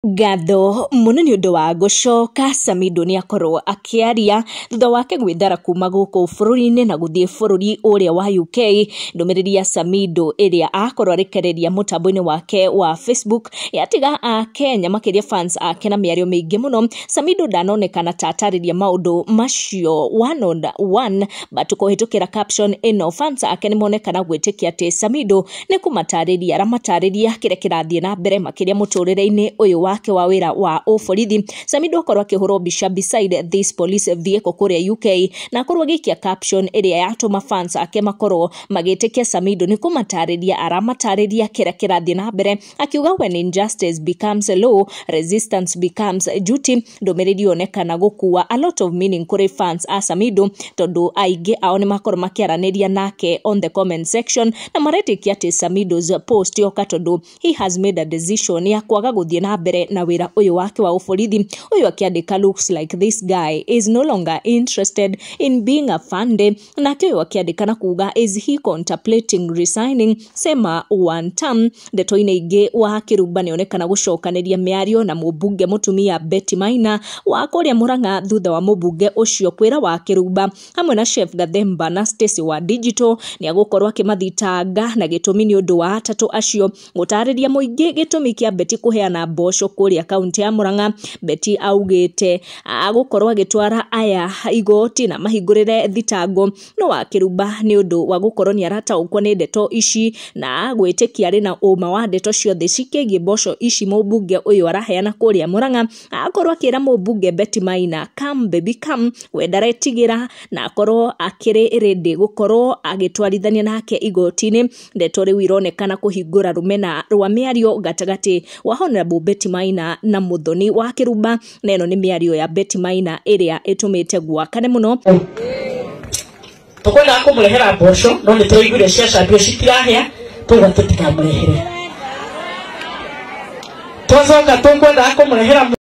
Ngatho mũno nĩ ũndũ wa gũcoka. Samidoh nĩ akorwo akĩaria thutha wake gwĩthara kuma gũkũ bũrũri-inĩ na gũthiĩ bũrũri ũrĩa wa UK. Ndũmĩrĩri ya Samidoh ĩrĩa akorwo arekereria mũtambo-inĩ wake wa Facebook yatiga a Kenya, makĩria fans ake, na mĩario mĩingĩ mũno. Samidoh ndanonekana ta atarĩria maũndũ macio one on one, but kũhĩtũkĩra caption ĩno fans ake nĩ monekana gwĩtĩkia atĩ Samidoh nĩ kũmatarĩria aramatarĩria kĩrĩa kĩrathiĩ na mbere, makĩria mũtũrĩre-inĩ ũyũ wake wa wĩra wa ũborithi. Samidoh akorwo akĩhũrwo mbica beside this police vehicle kũrĩa UK na akorwo agĩikia caption ĩrĩa yatũma fans ake makorwo magĩtĩkia Samidoh nĩ kũmatarĩria aramatarĩria kĩrĩa kĩrathiĩ na mbere, akiuga, "When injustice becomes law, resistance becomes duty." Ndũmĩrĩri yonekana gũkua a lot of meaning kũrĩ fans a Samidoh, tondũ aingĩ ao nĩ makorwo makĩaranĩria nake on the comment section na maretĩkia atĩ Samidoh's post yoka tondũ he has made a decision ya kwaga gũthiĩ na mbere na wĩra ũyũ wake wa ũborithi. Ũyũ akĩandĩka, "Looks like this guy is no longer interested in being a fande." Nake ũyũ akĩandĩka na kuga, "Is he contemplating resigning? Sema one term." Ndeto-inĩ ingĩ, wa Kĩrumba nĩonekana gũcokanĩria mĩario na mũmbunge mũtumia Betty Maina wa kũrĩa Murang'a, thutha wa mũmbunge ũcio kwĩra wa Kĩrumba hamwe na Chef Gathemba na Stacy wa Digital nĩ agũkorwo akĩmathitanga, na gĩtũmi nĩ ũndũ wa atatũ acio gũtarĩria mũingĩ gĩtũmi kĩa Betty kũheana mboco kũrĩa kaunti ya Murang'a. Betty augĩte agũkorwo agĩtwara aya igoti na mahingũrĩre thitango, no wa Kĩrumba nĩ ũndũ wa gũkorwo nĩ arataũkwo nĩ ndeto ici na gwĩtĩkia arĩ na ũma wa ndeto ciothe cikĩgiĩ mboco ici mũmbunge ũyũ araheana kũrĩa Murang'a, akorwo akĩra mũmbunge Betty Maina, "Come baby come," we ndaretigĩra na akorwo akĩrĩ ready gũkorwo agĩtwarithania nake igoti-inĩ. Ndeto rĩu ironekana kũhingũra rũmena rwa mĩario gatagatĩ wa Honorable Betty Maina na Muthoni wa Kĩrumba, na ĩno nĩ mĩario ya Betty Maina ĩrĩa ĩtũmĩte gwakane mũno. Tukwendaga kũmũrehera mboco, no nĩ tũraiguire ciacambio citirahĩa, twauga tũtikamũrehere. Twacoka tũkwendaga kũmũrehera